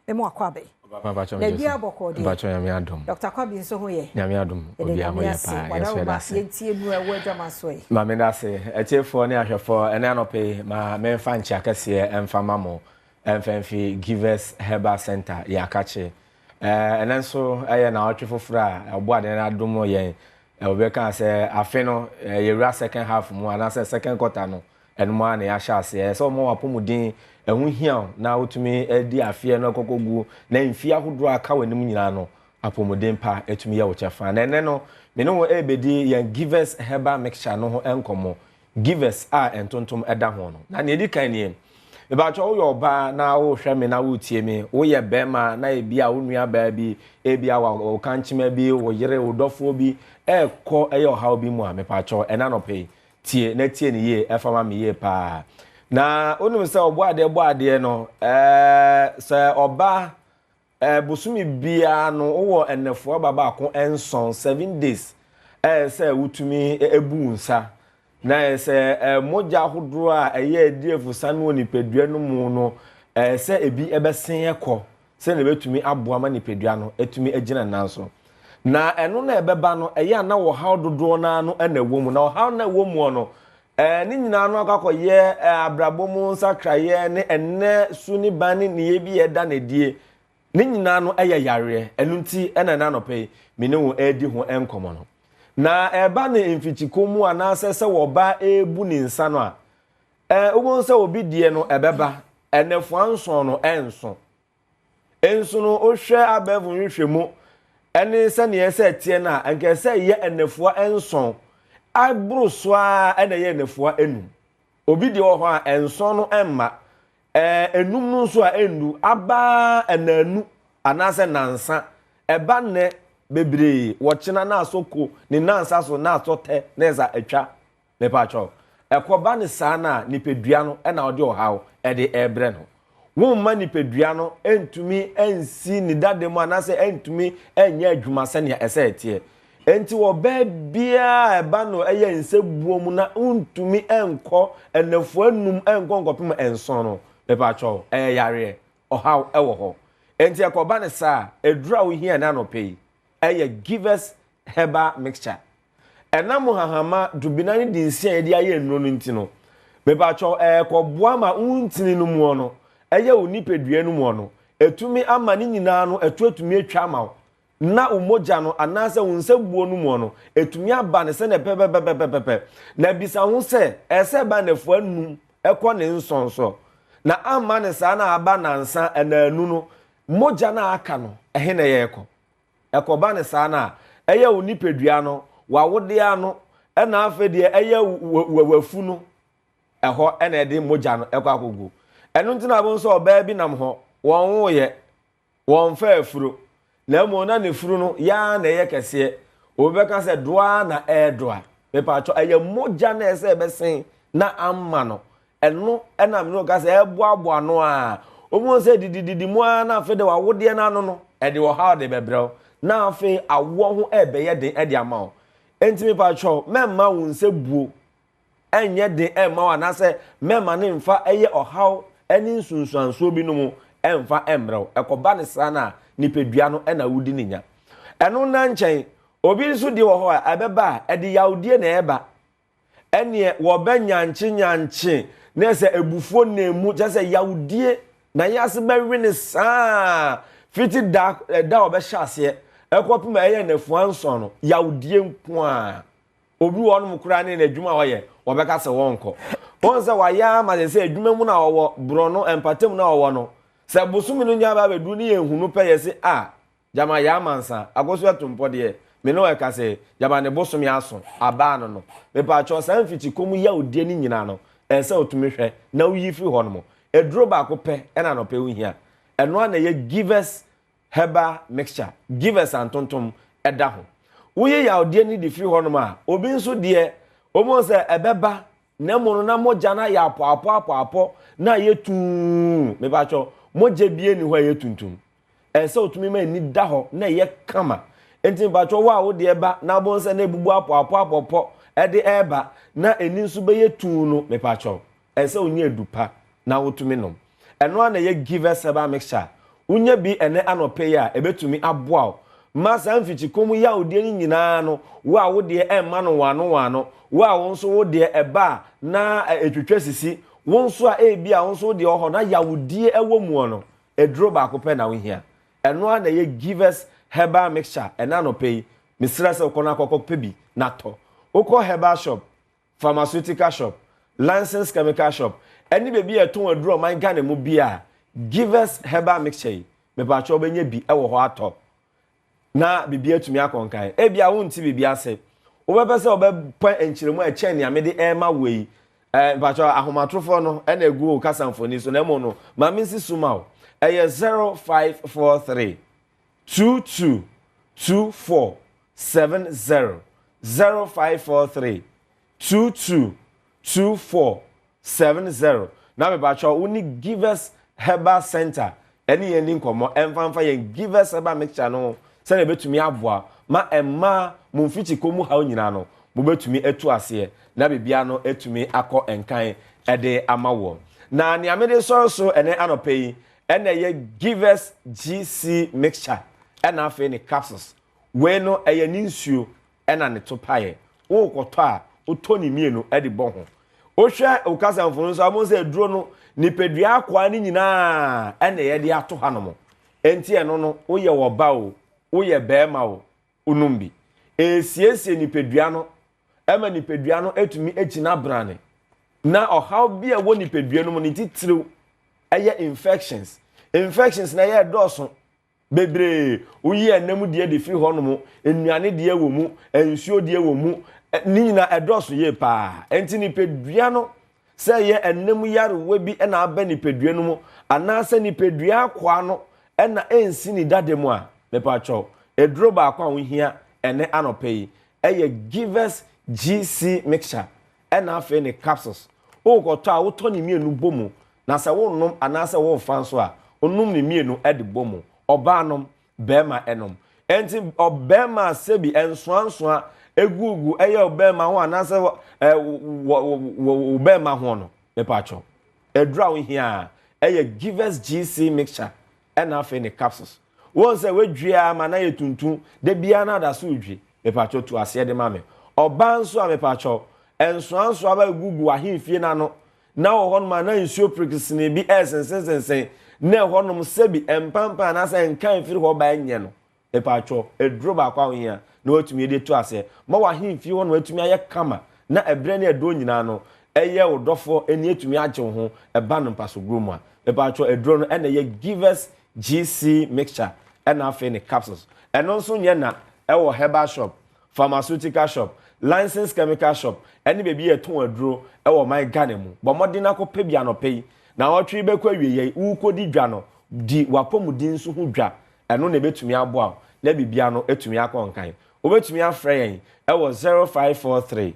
Mema wo akwaaba. Na bia bɔkɔɔ deɛ. Mpakyɛ, Nyame adom. Dr. Kwabi nso ho yɛ? Nyame adom, Yɛde obiara ho Nyame yɛ ase. paa. Yɛn nso Wadawoma yɛda ase. yɛntie nu a ɛwɔ adwama so yi. Ma meda ase. Atiefoɔ ne ahwɛfoɔ, ɛnɛ anɔpa yi, ma memfa nkyea kɛseɛ ɛmfa ma mo, ɛmfa mfi Givers Herbal Center, yɛn akakye. Ɛnɛ nso ɛyɛ naawɔtwe foforɔ a Ɔbɔadeɛ no adom yɛn. Wɔbɛka sɛ afe no, yɛwura second half mu anaasɛ second quarter no, ɛno mu ara na yɛahyɛ aseɛ. Ɛsɛ sɛ ɔma w'apɔmuden ɛho hia wo na wotumi di afeɛ no ɛkɔkɔ gu na mfie ahodoɔ a aka w'anim nyinaa no, apɔmuden pa ɛtumi yɛ wo kyɛfa. Na ɛnɛ no, me ne wo ɛrebɛdi yɛn Givers Herbal Mixture no ho nkɔmmɔ. Givers a ntontom ɛda ho no. Na nea ɛdi kan nie, mebakyɛ, woyɛ ɔbaa na wohwɛ me na wotie me, woyɛ bɛrima na ebi a wo nua baa bi, ebi a wo kankyema bi, wo yere, wo dɔfoɔ bi ɛrekɔ ɛyɛ ɔhaw bi mu a, mepakyɛw, ɛna anɔpa yi, tie na tie ne yie, ɛfa ma me yie paa. Na wonim sɛ ɔbɔ adeɛ bɔ adeɛ no, sɛ ɔbaa bosome biara no wowɔ ɛnɛfoɔ ba baako 7, 7 days, ɛyɛ sɛ wotumi ebu wo nsa na ɛyɛ sɛ mogya ahodoɔ a ɛyɛ adi afusa no wɔ nipadua no mu no, ɛyɛ sɛ ebi ɛbɛsen ɛkɔ sɛnea ɛbɛtumi aboa ma nipadua no ɛtumi agyina nan so. Na ɛno na ɛbɛba no, ɛyɛ a na ɔhaw dodoɔ naa no ɛna ɛwɔ mu. Na ɔhaw na ɛwɔ mu no, ne nyinaa no akɔ akɔyɛ abrabɔ mu nsakraeɛ ne ɛnɛ su ne ban ne nneyɛ bi a ɛda n'adie ne nyinaa no ɛyɛ yareɛ. Ɛno nti ɛna ɛna anɔpɛ yi me ne wo ɛredi ho nkɔmmɔ no. Na ɛba ne mfikyiko mu anaasɛ sɛ wɔba ɛrebu ne nsa no a, wobɛhu sɛ obi deɛ no ɛbɛba ɛnɛfoa 7 no ɛnso nso no, wohwɛ abɛɛfo nhwehwɛmu ɛne sɛneɛ ɛsɛ ɛteɛ no a, nka ɛsɛ ɛyɛ ɛnɛfoa 7 aboro so a, ɛna ɛyɛ ɛnɛfoa 5. Obi deɛ wɔ hɔ a 7 no ɛmma, 5 no nso a ɛndu abaa ɛnaanu anaasɛ nansa. Ɛba nnɛ bebree, wɔkyena na asɔ ko ne nansa so na asɔ tɛ na ɛsa atwa. Mepatwɔ, ɛkɔba ne saa no a, nipadua no ɛna ɔde ɔhaw ɛde ɛrebrɛ no. Womma nipadua no ntumi nsi ne dade mu anaasɛ ntumi nyɛ adwuma sɛnea ɛsɛ ɛteɛ. Nti ɔbaa biara a ɛba no ɛyɛ nsɛbuo mu na ntumi nkɔ ɛnɛfoɔ 5 nkɔ nkɔpem 7 no, mepatwɔ, ɛyɛ yareɛ, ɔhaw ɛwɔ hɔ. Nti ɛkɔba ne saa, eduru a wohia ne anɔpɛ yi ɛyɛ Givers Herbal Mixture. Ɛnam hahama dubina ne dinsi a yɛde ayɛ nnuro no nti no, mepatwɔ, ɛkɔboa ma wontini no mu no, ɛyɛ wo nipadua no mu no, ɛtumi ama ne nyinaa no ɛto atumi atwa ama wo na wo mogya no anaasɛ wo nsabuo no mu no ɛtumi aba ne sɛnea pɛpɛpɛpɛpɛpɛ. Na bisa ho sɛ ɛsɛ ba nafua 5 ɛkɔ ne 7 so na amma ne saa na aba nansa ɛnaanu no, mogya no a aka no ɛhe na ɛyɛ ɛkɔ? Ɛkɔba ne saa no a, ɛyɛ wo nipadua no wawodeɛ no, ɛna afei deɛ ɛyɛ wafu no ɛhɔ ɛna ɛde mogya no ɛkɔ akɔgu. Ɛno nti na abo nso ɔbaa bi nam hɔ, wɔn woyɛ wɔn fa afuro na mmom na ne furu no yaa na ɛyɛ kɛseɛ. Obi bɛka sɛ doa na ɛɛdoa. Mepatwɔ, ɛyɛ mogya na ɛsɛ ɛbɛsen na ama no. Ɛno ɛna mene ka sɛ ɛboaboa no a wɔn sɛ didididi mu ara na afei de wawodeɛ no ano no ɛde ɔhaw de bɛbrɛw na afei awoɔ ho ɛbɛyɛ den ɛde ama wo. Enti mepatwɔ, mɛmma wo nsa buo ɛnyɛ den ɛmma wo anaasɛ mɛmma ne mfa ɛyɛ ɔhaw ɛne nsunsuansoɔ bi no mu ɛmfa ɛmmerɛw. Ɛkɔba ne saa no a, nipadua no ɛna wodi ne nya. Ɛno na nkyɛn obi nso deɛ wɔ hɔ a ɛbɛba a ɛde yawdie na ɛba. Ɛneɛ wɔbɛ nyankye nyankye na ɛsɛ ebufuo na emu kyerɛ sɛ yawdie na yɛase bɛwe ne saa fiti da ɛda a ɔbɛhyɛ aseɛ ɛkɔpem a ɛyɛ nafua 7 no, yawdie nko a. Obi wɔ hɔnom koraa ne n'adwuma a ɔyɛ, wɔbɛka sɛ wɔnkɔ wɔn sɛ wayɛ ama sɛ adwuma mu na ɔwɔ borɔ no mpatam na ɔwɔ no sɛ bosome no nya ba abɛduru ne yɛn hunu pɛ yɛ se a gyama yɛ amansa akɔso ɛto mpɔ deɛ me ne ɔka sɛ gyama ne bosome aso abaa no. Mepatwɔ, saa mfikyi kɔm yawdie no nyinaa no, ɛsɛ sɛ wotumi hwɛ na woyi firi hɔ nom. Aduro baako pɛ ɛna anɔpɛ wohia, ɛno a na ɛyɛ Givers Herbal Mixture. Givers antontom ɛda ho, woyi yawdeɛ no de firi hɔ nom a, obi nso deɛ wɔn sɛ ɛbɛba na mmom no na mogya no ayɛ apɔapɔ apɔapɔ na ayɛ tuu. Mepatwɔ, mogya bie ni hɔ a ɛyɛ tuntum. Ɛsɛ sɛ otumi ma ani da hɔ na ɛyɛ kama. Nti mepatwɔ, wo a wodeɛ ba na abɔ nsa na ebubu apɔapɔ apɔpɔ ɛde ɛɛba na ani nso bɛyɛ tuu no, mepatwɔ, ɛsɛ sɛ onye edu pa na wotumi nom. Ɛno a na ɛyɛ Givers Herbal Mixture. Wonya bi ɛnnɛ anɔpa yi a, ɛbɛtumi aboa wo ma saa mfikyikɔ mu yawdeɛ no nyinaa no, wo a wo deɛ ɛmma no waano waano, wo a wo nso wo deɛ ɛba a na ɛtwitwa sisi, wo nso a ebia wo nso wo deɛ wɔ hɔ na yawdie ɛwɔ muɔ no, aduro baako pɛ na wohia. Ɛno ara na ɛyɛ Givers Herbal Mixture ɛnnɛ anɔpa yi. Mesrɛ sɛ wokɔ na kɔkɔ pɛ bi na tɔ. Wokɔ herbal shop, pharmaceutical shop, licensed chemical shop, ɛne baabi a yɛtɔn aduro ɔman Ghana mu biara, Givers Herbal Mixture yi, mepaakyɛw wobɛnya bi wɔ hɔ atɔ na biribi atumi akɔ nkan. Ebia wonte biribi ase. Wobɛpɛ sɛ wobɛpɛ nkyerɛmu a ɛkyɛn nea mede rema wo yi. Eh, mpakyɛw ahomatorofoɔ no ɛna egu wo kasa mfoni so na mmom no, ma mensi so ma wo. Ɛyɛ 0543 22 24 70 0543 22 24 70 na mepakyɛw wo ne Givers Herbal Center ɛne yɛn ni nkɔmmɔ ɛmfa mfa yɛn Givers Herbal Mixture no ho sɛnea ɛbɛtumi aboa ma mmaa mo mfikyikɔ mu haw nyinaa no mobɛtumi atu aseɛ na biribiara no atumi akɔ nkan ɛde ama woɔ. Na nea mede sɔre so ɛnɛ anɔpa yi ɛna ɛyɛ Givers GC Mixture ɛna afei ne capsules. Wei no ɛyɛ ne nsuo ɛna ne to paeɛ. Worekɔtɔ a, wotɔ ne mmienu de bɔ ho. Wohwɛ wo kasamfono nso a, wobɛhu sɛ aduro no, nipadua akwaa no nyinaa ɛna yɛde ato hanom. Enti ɛno no, woyɛ ɔba o, woyɛ barima o, wonom bi. Ɛresiesie nipadua no ɛma nipadua no atumi agyina brane. Na ɔhaw bi a ɛwɔ nipadua no mu ne titiriw ɛyɛ infections. Infections na ɛyɛ ɛdɔɔso bebree. Woyi ɛnam deɛ de firi hɔnom, nnuane deɛ wɔ mu, nsuo deɛ wɔ mu, ne nyinaa ɛdɔɔso yie paa. Enti nipadua no sɛ ɛyɛ ɛnam yarewa bi na aba nipadua no mu anaasɛ nipadua akwaa no na ɛnsi ne dada mu a, mepatwɔ, aduro baako a wohia ɛnɛ anɔpa yi ɛyɛ Givers GC mixture ɛna afei ne capsules. Wokɔtɔ a wotɔ ne mmienu bɔ mu na sɛ wonom anaasɛ worefa nso a, wonom ne mmienu de bɔ mu. Ɔbaa nom, barima nom. Enti ɔbarima a sɛbi nsoansoa egugu ɛyɛ ɔbarima ho anaasɛ wɔ wɔ barima ho no, mepatwɔ. Aduru a wohia ɛyɛ Givers GC mixture ɛna afei ne capsules. Wohu sɛ wadwi ara ma no ayɛ tuntum, da biara na ada so redwi. Mepakyɛw tu aseɛ de ma me. Ɔbaa nso a mepakyɛw, nsoansoa ba gugu w'ahemfie no ano, na wɔ hɔnom a na nsuo perekesene bi resensensensen, na ɛhɔnom sɛbi mpampan anaasɛ nka mfiri hɔ ba nyɛ no. Mepakyɛw, aduro baako a wohia na woatumi de atu aseɛ ma w'ahemfie hɔnom atumi ayɛ kama na ɛberɛ ne ɛdɔɔ nyinaa no ɛyɛ wo dɔfoɔ ani atumi agye wo ho ɛba no mpasoguo mu a, mepakyɛw aduro no ɛna ɛyɛ Givers GC mixture ɛna afei ne capsules. Ɛno nso nyɛ na ɛwɔ herbal shop, pharmaceutical shop, licensed chemical shop ɛne baabi a yɛtɔn aduro ɛwɔ ɔman Ghana mu. Bɔ mmɔden na kɔpɛ bi anɔpa yi. Naawɔtwe yi bɛkɔ awieɛ yi, worekɔdi dwa no, di w'apɔmuden nso ho dwa. Ɛno na ɛbɛtumi aboa wo na biribiara no atumi akɔ nkan. Wobɛtumi afrɛ yɛn ɛwɔ 0543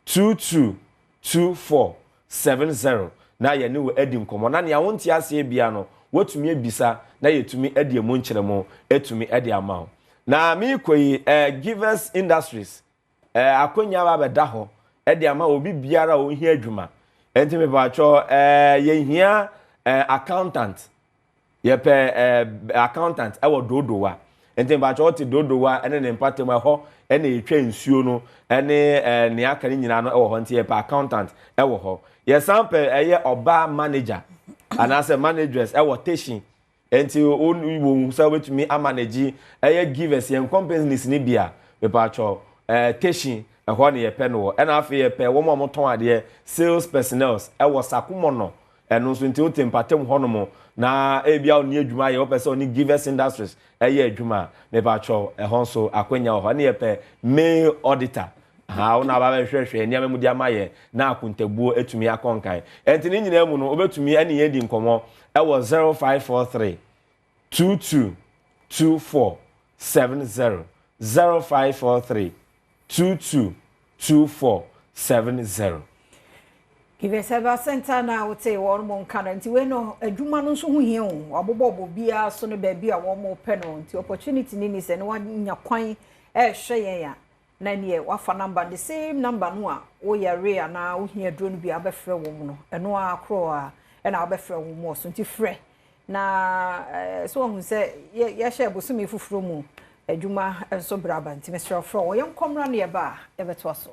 22 24 70 na yɛne wo adi nkɔmmɔ na nea wonte aseɛ biara no woatumi abisa na yɛtumi de ɛmu nkyerɛmu atumi de ama wo. Na merekɔ yi eh, Givers Industries eh, akwanya aba abɛda hɔ de ama obi biara a ɔhia adwuma. Enti mepatwɔ eh, yɛhia eh, accountant Yɛpɛ eh, accountant ɛwɔ Dodowa. Nti mpakyɛ wote Dodowa ɛne ne mpatamu ɛhɔ ɛna yɛtwa nsuo no ɛne eh, nea aka no nyinaa no ɛwɔ hɔ nti yɛpɛ accountant ɛwɔ hɔ. Yɛsan pɛ ɛyɛ ɔbaa manager anaasɛ manageress ɛwɔ Teshin. Nti wo sɛ wobɛtumi amanage ɛyɛ givers yɛn companies no bi a mepakyɛ eh, Teshin ɛhɔ ne yɛpɛ no wɔ. Ɛna afei yɛpɛ wɔn a wɔtɔn adeɛ sales personnels ɛwɔ Sakumono Ɛno nso nti wote mpatam hɔnom na ebia wonni adwuma ayɛ, wopɛ sɛ wo ne Givers Industries yɛ adwuma a, mepakyɛw, ɛhɔ nso akwanya wɔ hɔ. Ɛne yɛpɛ male auditor. Aha, wo na aba bɛhwehwɛhwɛ nneɛma mu de ama yɛn na akontabuo atumi akɔ nkan. Ɛnti ne nyinaa mu no, wobɛtumi ɛne yɛn adi nkɔmmɔ ɛwɔ 0543 22 24 70, 0543 22 24 70. Givers Herbal Center na wotee wɔn mo nka no nti wei no adwuma no nso ho hia o wɔabobɔbɔ biara so ne baabi a wɔn pɛ no nti opportunity ni ni sɛ ne wanya kwan ɛrehwɛ yɛn a na neɛ wafa number the same number no a woyare anaa wohia aduro no bi a wobɛfrɛ wɔn no ɛno ara korɔ a ɛna wobɛfrɛ wɔn wɔ so nti frɛ. Na so wahu sɛ yɛhyɛ bosome foforɔ mu adwuma nso braba nti mesrɛ frɛ wɔ yɛnkɔ mmra no yɛba a yɛbɛtoa so.